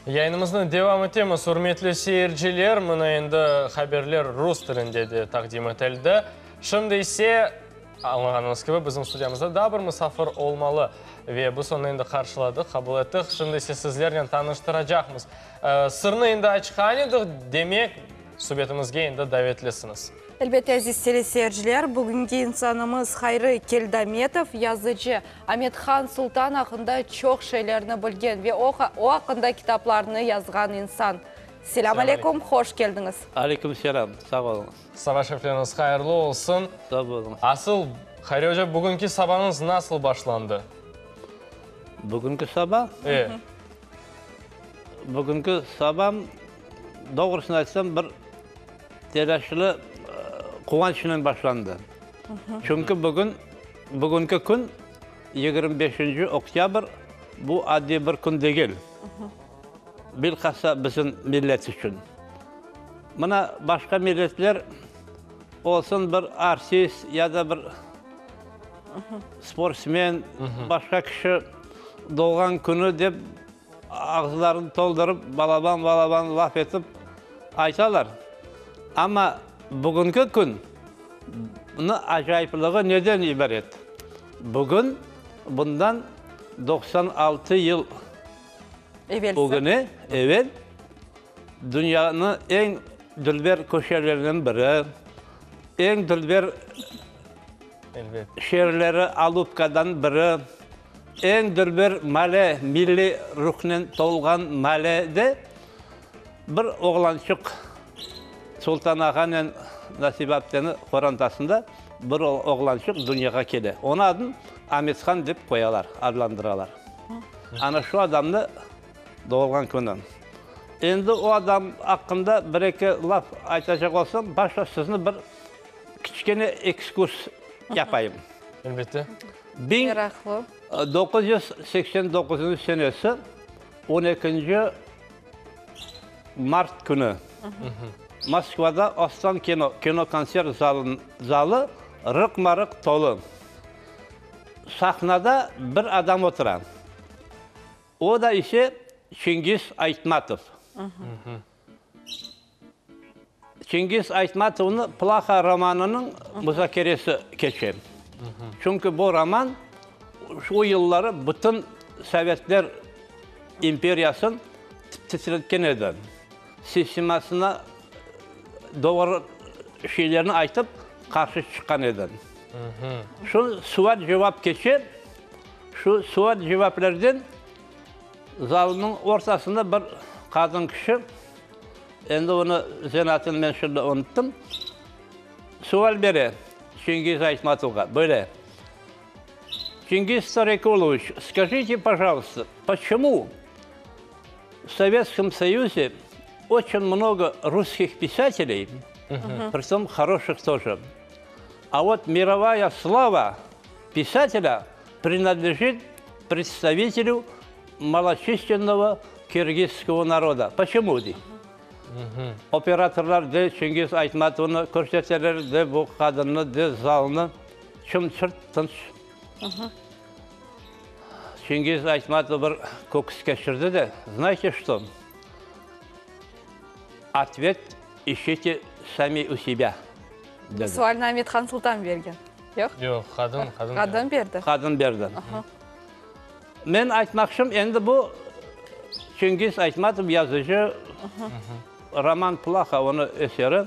Yayınımıznı devam etemiz, ürmetli seyirciler. Mına endi haberler rus tilinde de taqdim etildi. Şimdi ise, añlağanıñız kibi, bizim studiyamızda daa bir musafir olmalı. Ve biz onı endi qarşıladıq, qabul ettik. Şimdi ise sizlernen tanıştıracaqmız. Sırnı endi açqan edik, demek, subetimizge endi davetlisiñiz. Elbette, aziz teleseyirciler, bugünki insanımız Hayri Keldametov, yazıcı, Amet-Han Sultan aqqında çoq şeylerni bilgen ve o, o aqqında kitaplarnı yazğan insan. Selâm aleyküm, hoş keldiñiz. Aleyküm selâm, sağ oluñız. Saba şerifleriñiz hayırlı olsun. Sağ oluñız. Asıl, Hayri oca, bugünki sabañız nasıl başlandı? Bugünki saba? E. Bugünki sabam, doğrusını aytsam, bir telâşlı quvançnen başlandı. Çünki bugün, bugünki kün, 25-nci oktâbr, bu adiy bir kün degil. Bilhassa bizim millet içün. Mına başqa milletler olsun bir artist ya da bir sportsmen, başqa kişi doğğan künü dep ağızlarını toldurıp, balaban-balaban laf etip aytalar. Amma bugünki kün acayiplığı neden ibaret? Bugün bundan 96 yıl ögüne, evel, dünyanıñ eñ dülber köşelerinden biri, eñ dülber şeerleri Alupkadan biri, Eñ dülber male, milliy ruhnen tolğan malede bir oğlançıq Sultan ağanen Nasibe apteniñ qorantasında bir oğlançıq dünyağa kele. Onıñ adın Amethan dep qoyalar, adlandıralar. Ana şu adamnı doğulğan künü. Endi o adam aqqında bir-eki laf aytacaq olsam, başta sizni bir kiçkene ekskurs yapayım. Elbette. 1989 senesi on ekinci mart künü Moskvada Ostankino kinokontsert zalı rıqma-rıq tolu. Sahnada bir adam otura. O da ise Çingiz Aytmatov. Çingiz Aytmatovnıñ Plaha romanınıñ muzakeresi keçe. Çünki bu roman şu yılları bütün Sovetler imperiyasını titretken edi. Sistemasına doğru şeylerni aytıp qarşı çıqqan edi. Şu sual-cevap keçe. Şu sual-cevaplerden zalnıñ ortasında bir qadın kişi, Endi onı zenaatını men şimdi unuttım. Sual bere Çingiz Aytmatovğa, böyle, Çingiz Torekuloviç, skajite, pojaluysta, poçemu v Sovetskom Soyuze oçün mnogo russkih pisateley, pritom horoşih тоже, a vot mirovaya slava pisatelâ prinadlejit predstavitelю maloçislennogo kirgizskogo naroda. Poçemu? dey. Operatorlar de Çingiz Aytmatovnı körseteler, de bu qadınnı, de zalnı. Çım-çırt tınç. Çingiz Aytmatov bir köküs keçirdi de, Znayte çto? Otvet işçite sami u sebâ, dedi. Sualni Amethan Sultan bergen, yoq? Yoq, qadın, qadın berdi. Qadın berdi. Qadın berdi. Men aytmaqçım, endi bu Çingiz Aytmatov yazıcı, roman Plaha onıñ eseri.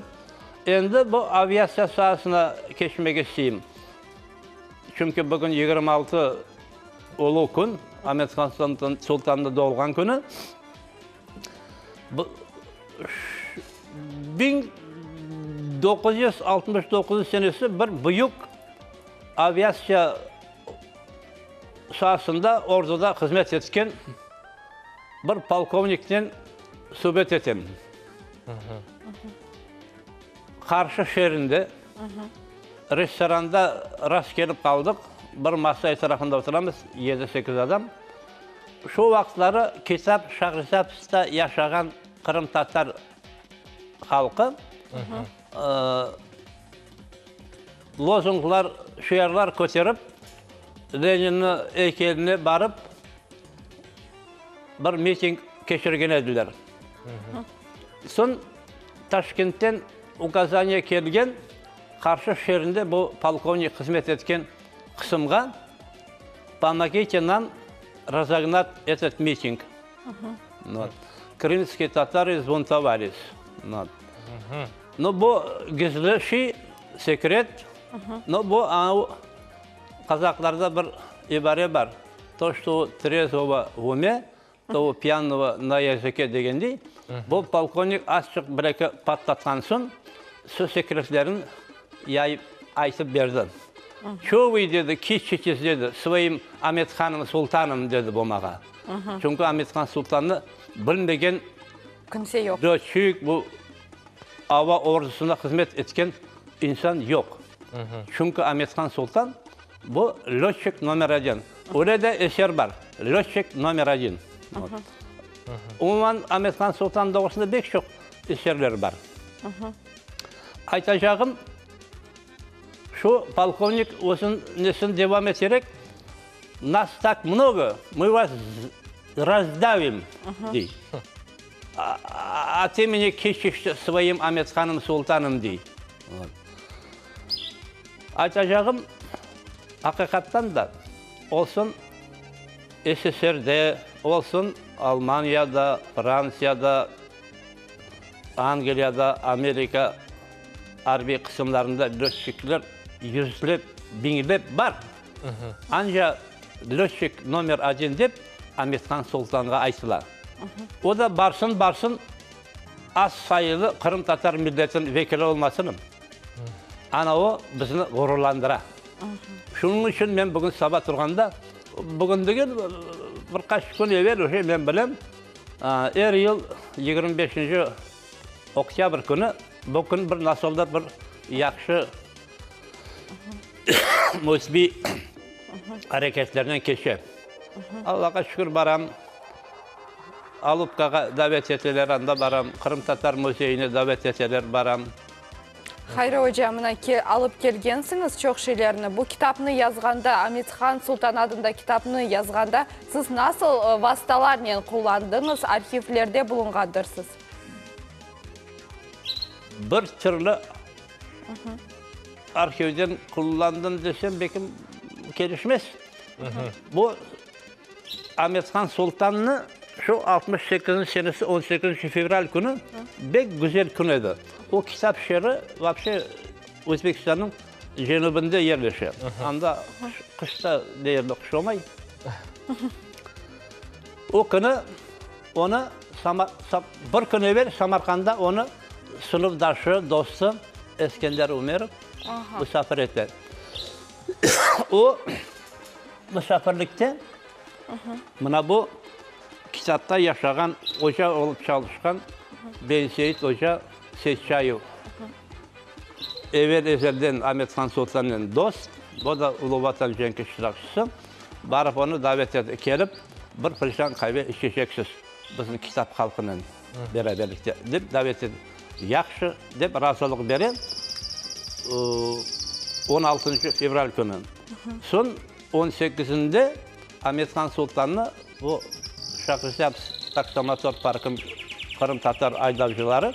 Endi bu aviatsiya saasına keçmege isteyim. Çünki bugün 26 ulu kün, Amethan Sultannıñ doğulğan künü. 1969 senesi bir büyük aviatsiya saasında orduda hızmet etken bir polkovniknen subet etem. Qarşı şeerinde restoranda rast kelip qaldıq, bir masa etrafında oturamız, yedi-sekiz adam. Şu vaqıtları Kitap Şahrisabzda yaşağan qırımtatar halqı Lozunglar, şiarlar köterip, Leninniñ eykeline barıp, bir miting. keçirgen ediler. Soñ Taşkentten ukazaniye kelgen, Qarşı şeerinde bu polkovnik hızmet etken qısımğa, Pomogite nam razognat etot miting. Krımskiy tatarı vzbuntovalis. No, bu gizli şey, sekret. No, bu anavı qazaqlarda bir ibare bar, To, çto u trezvogo v ume, to u pyannogo na yazıke degendey, bu polkovnik azçıq bir-eki patlatqan soñ, şu sekretlerini yayıp aytıp berdi. Ço vı, dedi, kiçitis, dedi, svoim Amethanım Sultanım, dedi bu mağa. Çünki Amethan Sultannı bilmegen Kimse yoq. Lötçik, bu ava ordusında hızmet etken insan yoq. Çünki Amethan Sultan bu lötçik nomer odin. Öyle de eser bar, Lötçik nomer odin. Umuman, Amethan Sultan doğrusında pek çoq eserler bar. Aytacağım, şu polkovnik özüniñ nesini devam eterek, Nas tak mnogo, mı vas razdavim, dey. A te meni keçişti svoim Amethanım Sultanım, dey. Aytacağım, aqiqattan da, olsun SSRde, olsun Almaniyada, Fransiyada, Angliyada, Amerika arbiy qısımlarında lötçikler yüzlep, biñlep bar. Anca lötçik nomer odin dep Amethan Sultanğa aytıla. O da barsın, barsın az sayılı qırımtatar milletiniñ vekili olmasınım. Ana o bizni ğururlandıra. Şunıñ içün men bugün saba turğanda, bugün degil, bir qaç kün evel uje men bilem, er yıl 25-nci oktâbr künü bu kün bir nasıldır bir yahşı müsbiy areketlernen keçe. Allağa şükür, baram, Alupkağa davet eteler, anda baram, Qırımtatar müzeyine davet eteler, baram. Hayri oca, mına ki, alıp kelgensiñiz çoq şeylerni. Bu kitapnı yazğanda, Amethan Sultan adında kitapnı yazğanda, siz nasıl vastalarnen qullandıñız, arhivlerde bulunğandırsız? Bir türlü arhivden qullandım desem, belki kelişmez. Bu Amethan Sultannı şu 68-nci senesi 18-nci fevral künü bek güzel kün edi. O kitap şeeri vapşe Özbekistannıñ cenübinde yerleşe. Anda qışta deyerli qış olmay. O künü onı bir kün evel Samarqandda onı sınıfdaşı, dostu Eskender Ümerov musafir ete. O musafirlikte mına bu kitapta yaşağan, oca olıp çalışqan Benseit oca Seytçayev evel-ezelden Amethan Sultannen dost, o da Ulu Vatan cenki iştirakçısı, barıp onı davet etti, kelip bir filcan qave içeceksiz bizim kitap halqınen beraberlikte, dep davet etti. Yahşı, dep razılıq bere, on altıncı fevral künü. Soñ on sekizinde Amethan Sultannı bu Şahrisiyabs taksomotor parkınıñ qırımtatar aydavcıları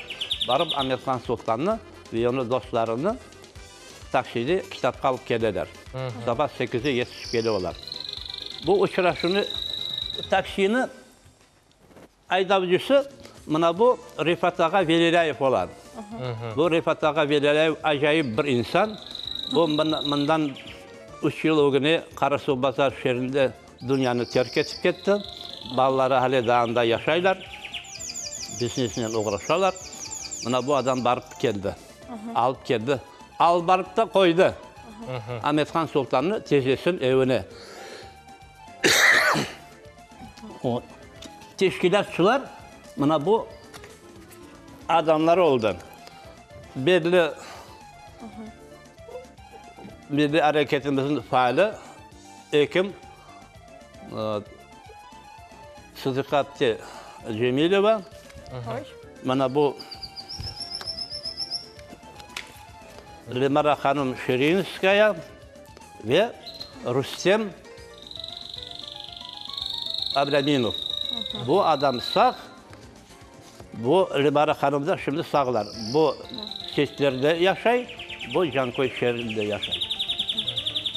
barıp Amethan Sultannı ve onıñ dostlarını takside kitapqa alıp keleler. Saba sekizde yetişip kele olar. Bu uçraşuvnı taksini Aydavcısı mına bu Refat ağa Velilâyev ola. Bu Refat ağa Velilâyev acayip bir insan. Bu mından üç yıl ögüne Qarasuvbazar şeerinde dünyanı terk etip ketti. Balaları ale daa anda yaşaylar, biznesnen oğraşalar. Mına bu adam barıp keldi, alıp keldi, alıp barıp da qoydı Amethan Sultannı tezesiniñ evine. O teşkilâtçılar mına bu adamlar oldı. Belli milliy areketimizniñ faali, ekim Sıdıqa apte Cemileva. Mına bu Lemara hanım Şirinskaya ve Rustem Ablâminov. Bu adam sağ. Bu Lemara hanım da şimdi sağlar. Bu Sestlerde yaşay, bu Canköy şeerinde yaşay.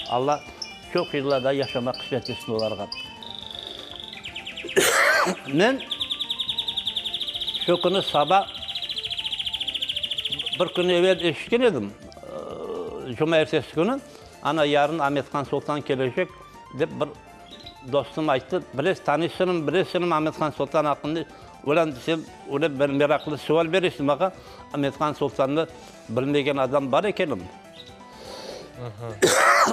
Alla çoq yıllar da yaşamaq qısmet etsin olarğa. Men şu künü saba bir kün evel eşitken edim, cumaertesi künü, ana yarın Amethan Sultan kelecek, dep bir Dostum ayttı, bilesiz, tanıysıñmı, bilesiñmi Amethan Sultan aqqında? Ulan desem, öyle bir meraqlı sual beresiñ maña, Amethan Sultannı bilmegen adam bar ekenmi?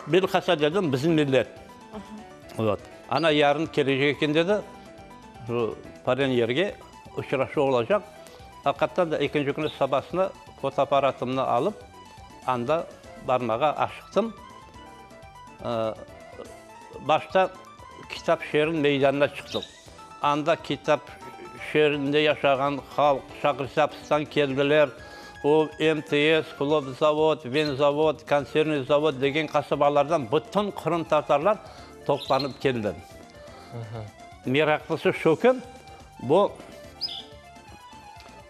Bilhassa dedim, bizim millet. Vot. Ana yarın kelecek eken dedi, şu paren yerge uçraşuv olacaq. Aqiqattan da ekinci künü sabasına fotoapparatımnı alıp, anda barmağa aşıqtım. Başta Kitap şeeriniñ meydanına çıqtıq. Anda Kitap şeerinde yaşağan halq Şahrisabzdan keldiler. O, MTS, Hlopzavod, Vinzavod, Konservnıy zavod degen qasabalardan bütün qırımtatarlar toplanıp keldi. Meraqlısı şu ki, bu,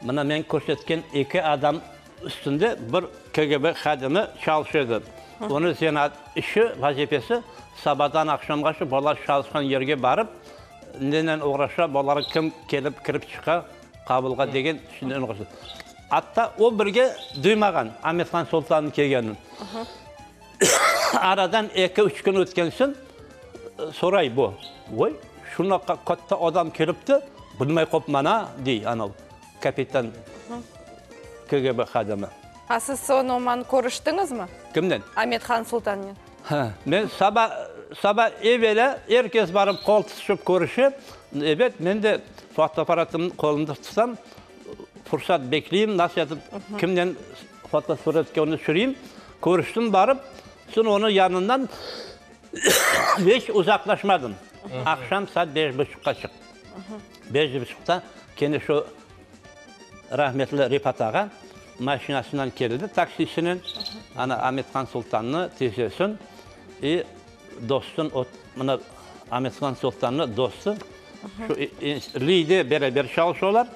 mına men körsetken eki adam Üstünde bir KGB hadimi çalışa edi. Onıñ zenaat işi, vazifesi, sabadan aqşamğace balalar çalışqan yerge barıp, nenen oğraşa, balalar kim kelip kirip çıqa qabulğa degen işnen oğraşa. Atta o birge duymağan Amethan Sultannıñ kelgenini. Aradan eki-üç kün ötken soñ soray bu, Voy, şunaqa katta adam kelipti, bilmey qopman a, dey anav kapitan. KGB hadimi. A siz soñ onman körüştiñizmi? Kimnen? Amethan Sultannen. Ha, men saba, saba evelâ er kes barıp qol tutuşıp körüşe. Ebet, men de fotoapparatımnı qolumda tutam, fursat bekleyim, nasıl etip, kimnen fotosuretke onı tüşüreyim. Körüştim barıp, soñ onıñ yanından hiç uzaqlaşmadım. Aqşam saat beş buçuqqa çıq. Beş buçuqta kene şu Rahmetli Refat ağa maşinasınen keldi, taksisinen, ana Amethan Sultannı, tizesün i dostun, o, mına Amethan Sultannı dostu, şu Liyde beraber çalışalar,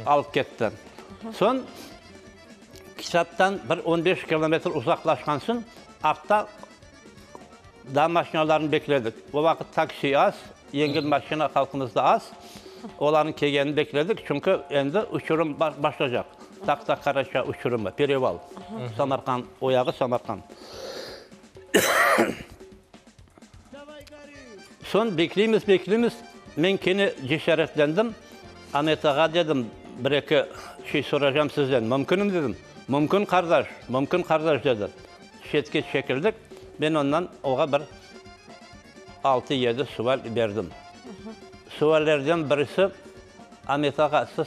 alıp ketti. Soñ Kitaptan bir on beş kilometr uzaqlaşqan soñ, artta daa maşinalarnı bekledik. O vaqıt taksi az, yengil maşina halqımızda az. Olarnıñ kelgenini bekledik, çünki endi uçurım başlaycaq. Tahta-Qaraça uçurımı, pereval. Samarqand, o yağı Samarqand. Soñ bekleymiz, bekleymiz, men kene cesaretlendim, Amet ağa, dedim, bir-eki şey soracam sizden, mümkünmi, dedim. Mümkün, qardaş, mümkün, qardaş, dedi. Çetke çekildik, men ondan oğa bir altı-yedi sual berdim. Suallerden birisi, Amet ağa, siz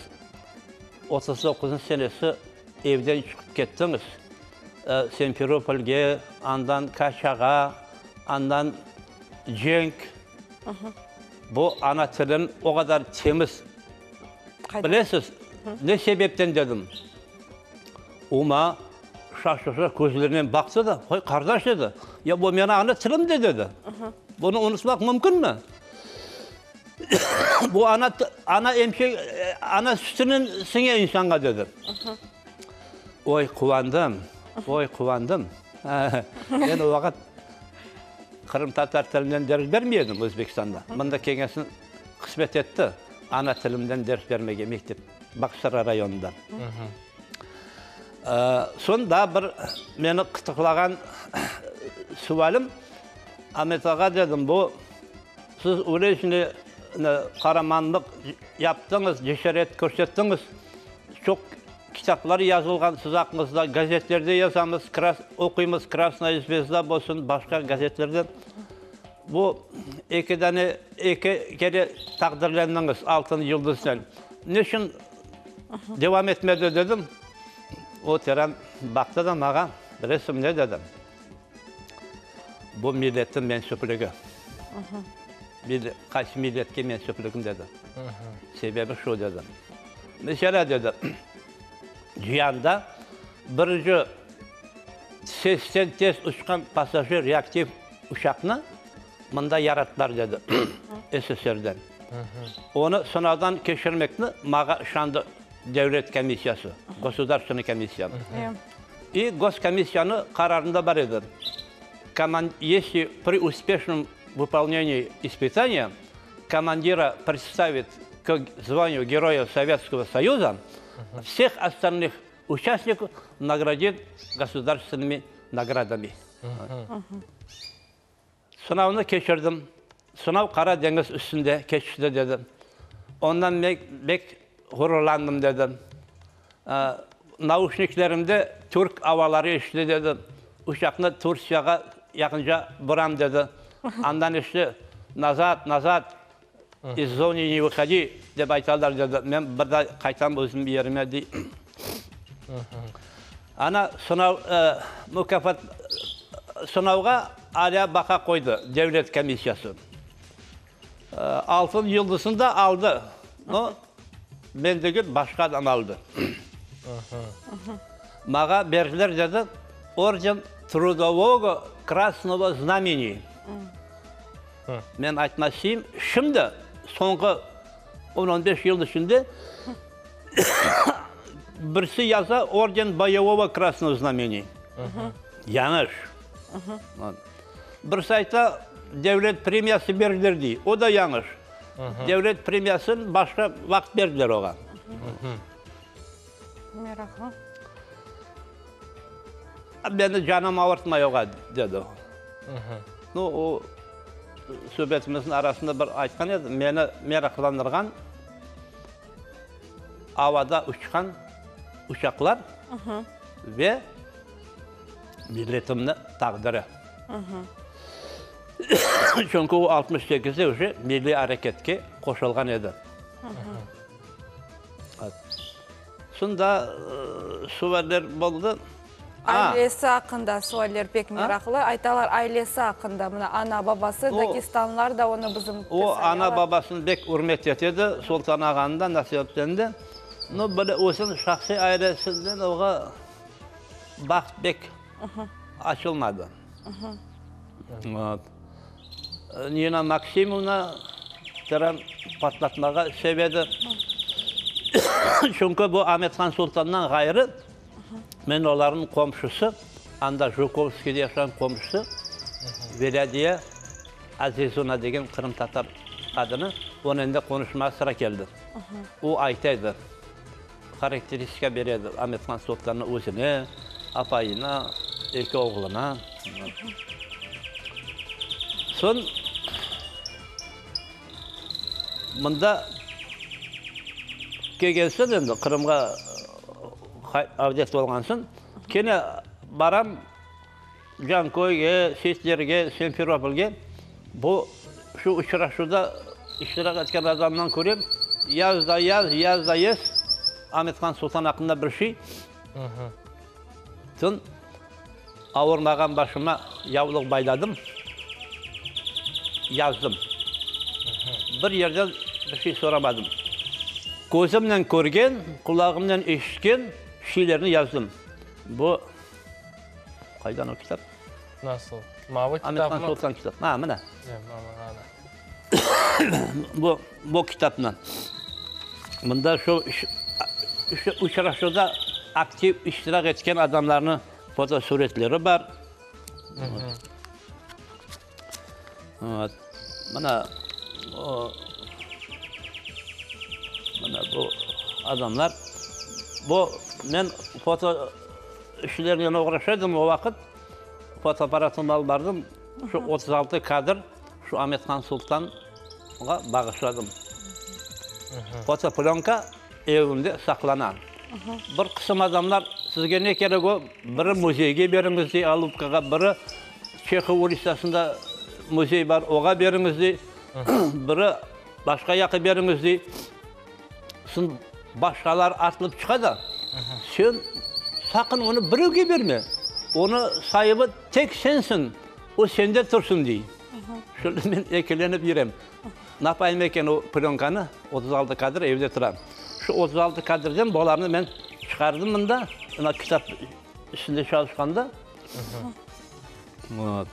39 senesi evden çıqıp kettiñiz, Simferopolge, andan Kaçağa, andan cenk. Bu ana tilim o qadar temiz. Bilesiz, ne sebepten dedim. Uma şaşırdı, közlerinen baqtı da, Qoy, qardaş, dedi, ya bu menim ana tilim de, dedi. Bunı unutmaq mümkünmi? Bu ana, ana emçek, ana sütünen siñe insanğa, dedi. Oy, quvandım, oy, quvandım. Men o vaqıt qırımtatar tilinden ders bermey edim Özbekistanda. Mında kelgen soñ qısmet etti ana tilimden ders bermege mektep, Bağçasaray rayonında. Soñ daa bir meni qıtıqlağan sualim, Amet ağa, dedim, bu siz öyle qaramanlıq yaptıñız, cesaret körsettiñiz, çoq Kitaplar yazılğan siz aqqıñızda, gazetlerde yazamız, oquymız, Krasnaya zvezda bolsun, başqa gazetlerde. Bu eki dane, eki kere taqdirlendiñiz Altın yıldıznen. Ne içün devam etmedi dedim. O teren baqtı da maña, bilesiñmi ne dedi? Bu milletniñ mensüpligi. Qaysı milletke mensüpligim dedi. Sebebi şu dedi. Meselâ, dedi, ciyanda birinci sesten tez uçqan passajir reaktiv uçaqnı mında yarattılar, dedi, SSRden. Onı sınavdan keçirmekni maña işandı. Devlet komissiyası, Gosudarstvenıy komissiya. İ Goskomissiyanı qararında bar edi, Esli pri uspeşnom vıpolnenii ispıtaniya komandira predstavit k zvaniyu Geroya Sovetskogo Soyuza, vseh ostalnih uçastnikov nagradit gosudarstvennymi nagradami. Sınavnı keçirdim. Sınav Qara deñiz üstünde keçti, dedi. Ondan men bek ğururlandım, dedi. Nauşniklerimde türk avaları eşitildi, dedi. Uçaqnı Tursiyağa yaqınca buram, dedi. Andan eşitildi, Nazad, nazad, iz zonı ne vıhodi, dep aytalar, dedi. Men bir daa qaytam özüm yerime, dey. Ana, sınav, mukâfat, sınavğa alâ baqa qoydı devlet komissiyası. Altın yıldızını da aldı. No, men degil, başqa adam aldı. Mağa berdiler, dedi, orden Trudovogo Krasnogo Znameni. Men aytmaq isteyim, şimdi, soñki on-on beş yıl içinde Birisi yaza orden Boyevogo Krasnogo Znameni. Yañış. Birisi ayta, devlet premiyası berdiler dey. O da yañış. Devlet premiyasını başqa vaqıt berdiler oña. Meraqlı. Meni canım avurtmay oğa, dedi o. Nu, o subetimizniñ arasında bir aytqan edi, meni meraqlandırğan avada uçqan uçaqlar ve milletimniñ taqdiri. Çünki o 68-de uje milliy areketke qoşulğan edi. Şunda sualler boldı. Ailesi aqqında sualler pek meraqlı. Aytalar, ailesi aqqında, mına, ana-babası, dagestanlılar da onı bizim O, ana-babasını pek ürmet ete edi, Sultan ağanı da, Nasretdinni de. No, böyle özüniñ şahsiy ailesinden oğa baht pek açılmadı. Nina Maksimovna tren patlatmağa seve edi. Çünki bu Amethan Sultandan ğayrı, men olarnıñ qomşusı, anda Jukovskiyde yaşağan qomşusı Velâdiye Azizovna degen qırımtatar qadını, onen de qonuşmağa sıra keldi. O ayta edi, harakteristika bere edi Amethan Sultannıñ özüne, apayına, eki oğluna. Soñ mında kelgen soñ endi Qırımğa avdet olğan soñ, kene baram Canköyge, Seyitlerge, Simferopolge. Bu, şu uçraşuvda iştirak etken adamdan körem, yaz da yaz, yaz da yez, Amethan Sultan aqqında bir şey. Soñ avurmağan başıma yavluq bayladım, yazdım. Bir yerden bir şey soramadım. Közümnen körgen, qulağımnen eşitken şeylerni yazdım. Bu, qaydan o kitap? Nasıl? Mavı kitapmı? Amethan Sultan kitap. Ha, mına. Bu, bu kitapnı. Mında şu, şu uçraşuvda aktiv iştirak etken adamlarnıñ fotosuretleri bar. Evet. Mına o, mına bu adamlar. Bu, men foto işlerinen oğraşa edim o vaqıt. Fotoapparatımnı alıp bardım. Şu 36 kadr şu Amethan Sultanğa bağışladım. Fotoplönka evimde saqlana. Bir qısım adamlar, sizge ne kerek o, biri müzeyge beriñiz dey, Alupkağa, biri Çehov ulisasında müzey bar, oğa beriñiz dey, biri başqa yaqqa beriñiz dey. Soñ başqalar atılıp çıqa da, sen saqın onı birevge berme, onı saibi tek sensiñ, o sende tursın, dey. Şöyle men ekilenip yürem. Napayım eken o plönkanı, 36 kadr evde tura. Şu 36 kadrden bularnı men çıqardım mında, mına kitap üstünde çalışqanda. Vot.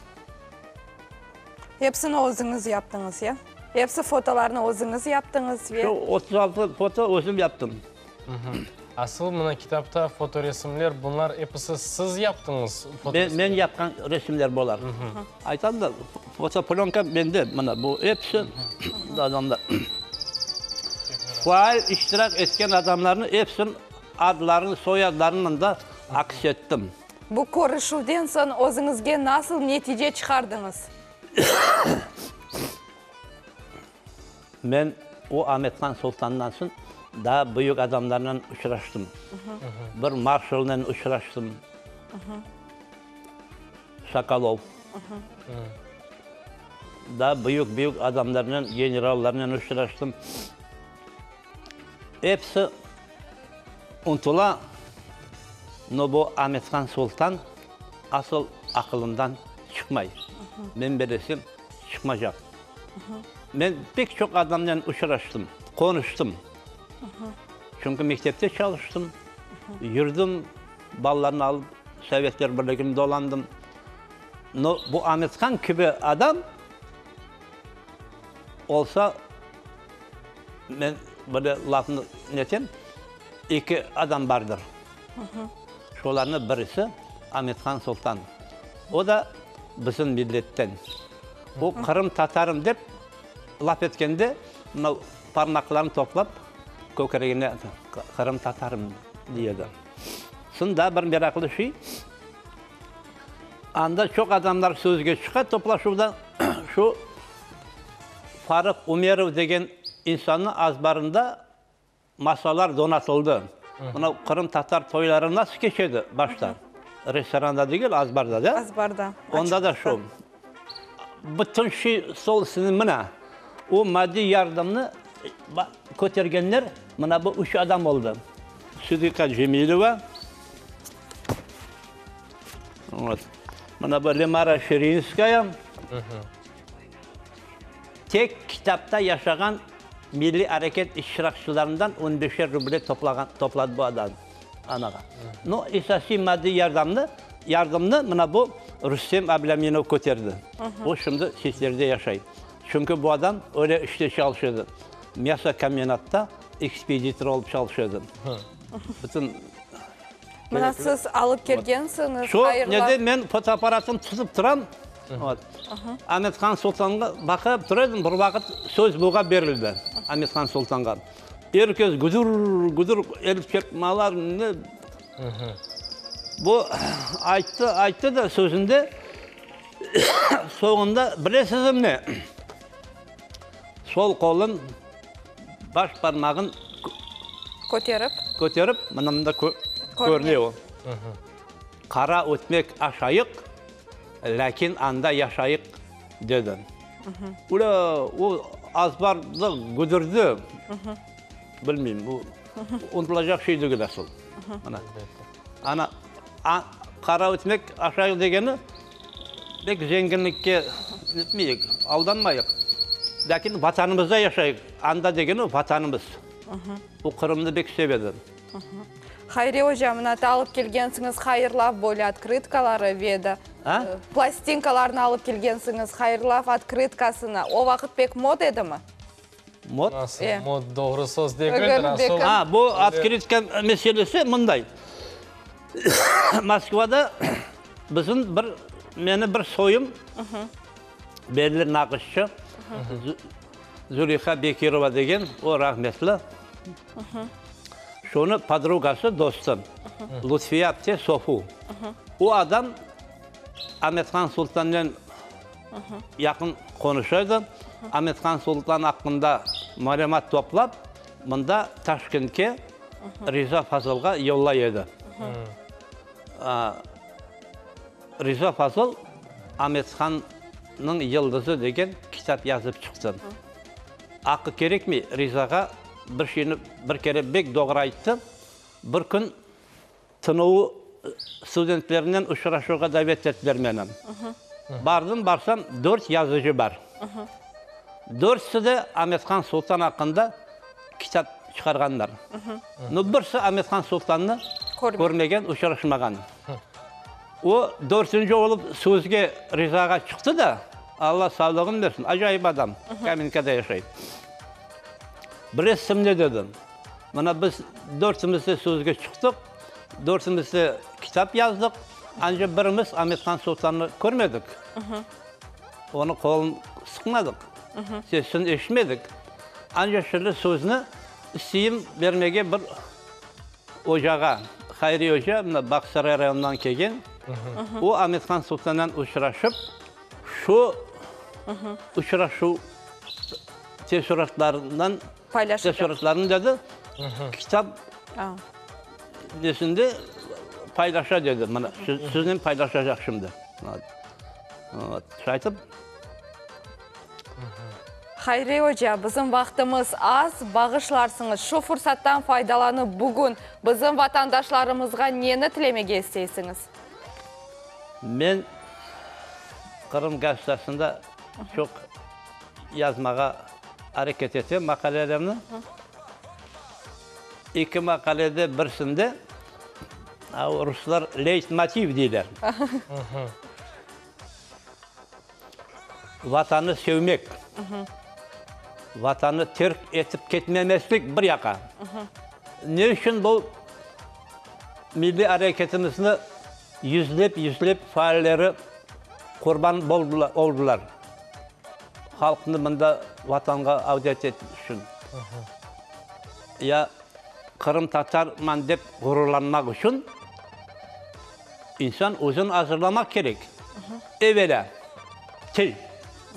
Hepsini özüñiz yaptıñız, ya? Hepsi fotolarnı özüñiz yaptıñız ve. Şu 36 foto özüm yaptım. Asıl mına kitapta fotoresimler, bunlar episi siz yaptıñız fotoresimler? Men yapqan resimler bular. Aytam da, fotoplönka mende, mına bu episi adamlar. Faal iştirak etken adamlarnıñ episiniñ adlarını, soyadlarını mında aks ettim. Bu körüşüvden soñ özüñizge nasıl netice çıqardıñız? Men o Amethan Sultandan soñ daa büyük adamlarnen uçraştım. Bir marşalnen uçraştım, Sokolov. Daa büyük-büyük adamlarnen, generallarnen uçraştım. Episi unutula, no bu Amethan Sultan asıl aqılımdan çıqmay. Men bilesem, çıqmacaq. Men pek çoq adamnen uçraştım, qonuştım. Çünki mektepte çalıştım, yürdim, balalarnı alıp Sovetler Birligini dolandım. No, bu Amethan kibi adam olsa, men böyle lafnı netem, eki adam bardır. Şolarnıñ birisi Amethan Sultan. O da bizim milletten. O Qırım tatarım dep laf etkende, mına parmaqlarını toplap kökregine Qırım tatarım dey edi. Soñ daa bir meraqlı şey, anda çoq adamlar sözge çıqa toplaşuvda, şu Farıq Ümerov degen insannıñ azbarında Masalar donatıldı. Mına qırımtatar toyları nasıl keçedi başta? Restoranda degil, azbarda, da? Azbarda. Onda da şu. Bütün şey stol üstünde mına. O maddiy yardımnı kötergenler mına bu üç adam oldı. Sıdıka Cemileva, vot, mına bu Lemara Şirinskaya. Tek kitapta yaşağan milliy areket iştirakçılarından on beşer ruble toplağan, topladı bu adam, anağa. No, esasiy maddiy yardamnı, yardımnı mına bu Rustem Ablâminov köterdi. O şimdi Seslerde yaşay. Çünki bu adam öyle işte çalışa edi. Myasokombinatta ekspeditor olıp çalışa edi. Bütün Mına siz alıp kelgensiñiz, Şu nede men fotoapparatını tutıp turam, vot, Amethan Sultanğa baqıp tura edim, bir vaqıt söz buğa berildi, Amethan Sultanğa. Er kes güdür-güdür el çırpmalar, ne. Bu ayttı, ayttı da sözünde, soñunda bilesizmi ne? Sol qolun baş parmağın Köterip. Köterip, mına mında körüne o. Qara ötmek aşayıq, lâkin anda yaşayıq, dedi. Ula, o azbarda güdürdi. Bilmeyim, bu unutılacaq şey degil asıl. Mına. Ana, qara ötmek aşayıq degeni, pek zenginlikke netmeyik, aldanmayıq. Lâkin Vatanımızda yaşayıq, anda degeni Vatanımız. Bu Qırımnı bek sevedi. Hayri oca, mına ta alıp kelgensiñiz hayırlav böyle otkrıtkaları ve de plastinkalarnı alıp kelgensiñiz hayırlav otkrıtkasını. O vaqıt pek mod edimi? Mod? Nasıl mod, doğru söz degildir asıl. Ha, bu otkrıtka meselesi mınday. Moskvada bizim bir, meni bir soyum, belli naqışçı, Züleyha Bekirova degen, o rahmetli, şonı podrugası, dostu, Lutfiye apte Sofu. O adam Amethan Sultannen yaqın qonuşa edi. Amethan Sultan aqqında malümat toplap, mında Taşkentke Riza Fazılğa yollay edi. Riza Fazıl Amethannıñ yıldızı degen kitap yazıp çıqtı. Aqqı kerekmey, Rizağa bir şeyni bir kere bek doğru ayttı. Bir kün TNU studentlerinen uçraşuvğa davet ettiler meni. Bardım, barsam, dört yazıcı bar. Dörtüsi de Amethan Sultan aqqında kitap çıqarğanlar. No, birisi Amethan Sultannı körmegen, uçraşmağan. O, dörtünci olıp sözge Rizağa çıqtı da, Alla sağlığını bersin, acayip adam, Kamenkada yaşay. Bilesizmi ne dedi? Mına biz dörtümiz de sözge çıqtıq, dörtümiz de kitap yazdıq, ancaq birimiz Amethan Sultannı körmedik, onıñ qolun sıqmadıq, sesini eşitmedik. Ancaq şimdi sözni isteyim bermege bir ocağa, Hayri oca, mına Bağçasaray rayonından kelgen, o Amethan Sultannan uçraşıp, şu uçraşuv teessuratlarından Teessuratlarını dedi, kitap nesinde paylaşa dedi, mına, siznen paylaşacaq şimdi. Şaytip. Hayri oca, bizim vaqtımız az, bağışlarsıñız, şu fursattan faydalanıp, bugün bizim vatandaşlarımızğa neni tilemege isteysiñiz? Men Qırım gazetasında çoq yazmağa areket etem maqalelerni. Eki maqalede birisinde ruslar leytmotiv deyler. Vatanı sevmek, Vatanı terk etip ketmemezlik bir yaqa. Ne içün bu milliy areketimizni yüzlep-yüzlep faalleri qurban oldılar? Halqnı mında Vatanğa avdet etmek içün. Ya qırımtatarman dep ğururlanmaq içün İnsan özün azırlamaq kerek. Evelâ, til,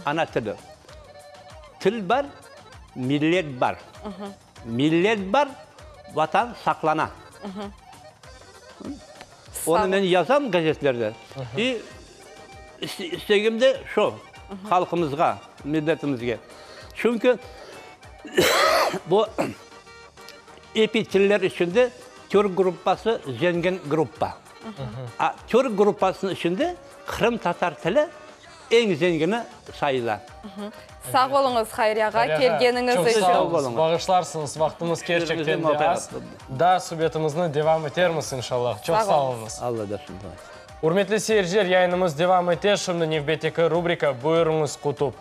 ana tili. Til bar, millet bar. Millet bar, Vatan saqlana. Onı men yazam gazetlerde. İ istegim de şu, halqımızğa, milletimizge. Çünki bu epi tiller içinde Türk gruppası zengin gruppa. A türk gruppasınıñ içinde qırımtatar tili eñ zengini sayıla. Sağ oluñız, Hayri ağa, kelgeniñiz içün. Çoq sağ oluñız. Bağışlarsıñız, vaqtımız kerçekten de az. Daa subetimizni devam etermiz, inşallah. Çoq sağ oluñız. Alla bersin. Ürmetli seyirciler, yayınımız devam ete. Şimdi nevbetteki rubrika, Buyurıñız, Qutub.